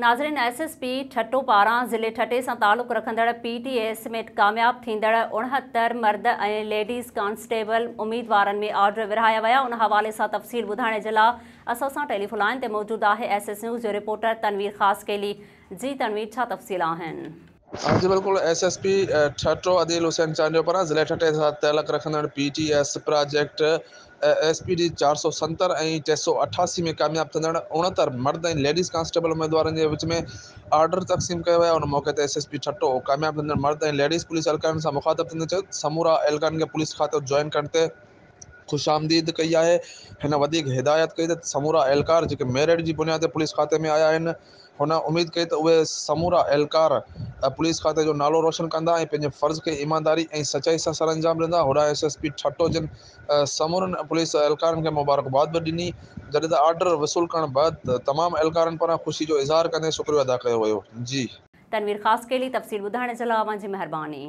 ناظرين S S P Thatta پاران ضلعي ٺٽي سان تعلق رکندڙ پي ٽي ايس ۾ ڪامياب ٿيندڙ 69 مرد ۽ ليڊيز ڪانسٽيبل اميدوارن ۾ آرڊر ورهايا ويا ان حوالي سان تفصيل ٻڌائڻ جي لا اسان سان ٽيليفون لائين تي موجود آهي ايس ايس نيوز جو رپورٽر تنوير خاصخيلي جي تنوير ڇا تفصيل آهن. جي بلڪل S S P Thatta Adeel Hussain Chandio پاران ضلعي ٺٽي سان تعلق رکندڙ P T S project S P D 470 ۽ 388 ۾ ڪامياب ٿيندڙ 69 مرد ۽ ليڊيز ڪانسٽيبل اميدوارن جي وچ ۾ آرڊر تقسيم ڪيو ويا. ان موقعي تي ايس ايس پي ٺٽو ڪامياب ٿيندڙ مرد ۽ ليڊيز پوليس اهلڪارن سان مخاطب ٿيندي چيو ته سمورا اهلڪارن کي پوليس کاتو جوائن ڪرڻ تي خوش آمديد ڪئي آهي. هن وڌيڪ هدايت ڪئي ته سمورا اهلڪار جيڪي ميرٽ جي بنياد تي پوليس کاتي ۾ آيا آهن هن اميد ڪئي ته اهي سمورا اهلڪار پوليس کاتي جو نالو روشن ڪندا ۽ پنهنجي فرض کي ايمانداري ۽ سچائي سان سرانجام ڏيندا. هوڏانهن ايس ايس پي ٺٽو جن سمورن پوليس اهلڪارن کي مبارڪباد به ڏني، جڏهن ته آرڊر وصول ڪرڻ بعد تمام اهلڪارن پاران خوشي جو اظهار ڪندي شڪريو ادا ڪيو ويو. جي. تنوير خاصخيلي تفصيل ٻڌائڻ جي لاء اوهان جي مهرباني.